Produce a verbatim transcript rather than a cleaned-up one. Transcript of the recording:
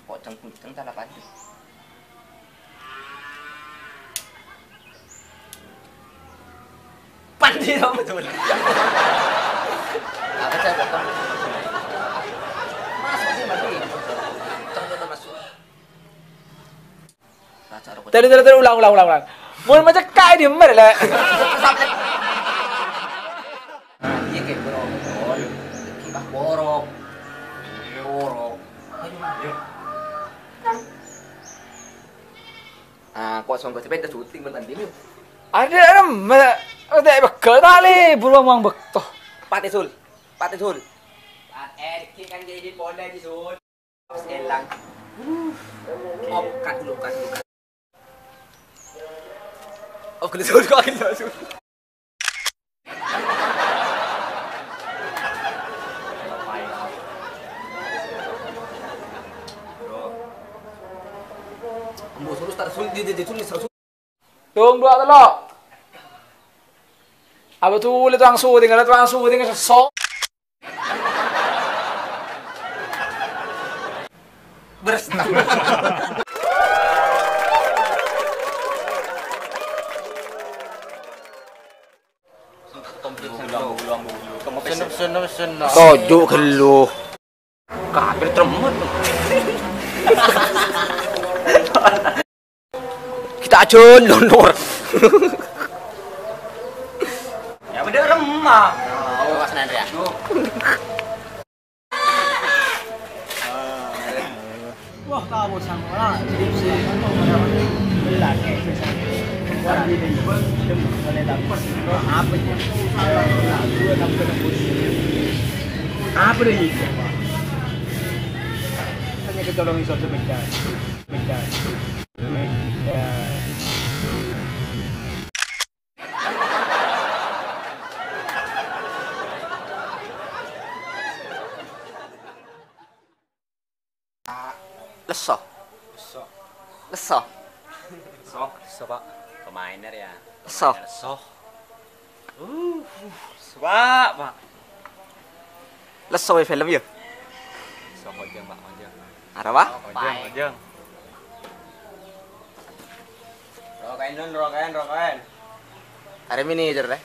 Kok ceng-kuceng ta la pandi? Pandi apa betul? Apa saya potong? Masuk sih, mandi. Ceng itu masuk. Tadi, tadi, tadi, ulang, ulang, ulang, ulang. Mun macekka' ini, mer, le. Iya, kayak borok. Kipas borok. Borok. Ayo, ayo. Ah, kosong ke sepeda syuting, men, tadi ini. Ada, ada, mer. Ada begal tali, buruan mang bekto. Pate Sul. Pate Sul. Pate, kan jadi polda di Sul. Pas elang. Op, cut dulu, cut dulu, cut. Op, geli, sorry, kok geli, sorry. Ambo, suruh start, suruh di, di, di, suruh, suruh. Dong, dua, tello'. Apa tuh, le, tukang syuting, ada tukang syuting, sesok. Beres. Senep, senep, senep. Toju' ghellu. Kafir tremot. Kita aja lonor. Ya, beda remah. Oh, Mas Nandri, ya. Wah, kamu sama lah. Jadi, si, anu, pada lelaki, misalnya. Orang ini, boleh dapat. Apa itu? Dua tambah enam. Apa dia itu? Hanya kecolong iso sebentar. Sebentar. Ya. Lesso. Lesso. Lesso. Lesso, Pak. Pemainnya ya. Lesso. Lesso. Uh, lesso, Pak, Pak. Lesso, ya, film, ya? Lesso, Kojang, Pak, Kojang. Arapa? Kojang, Kojang. Rokain, Don, rokain, rokain. Hari ini, Jer, deh.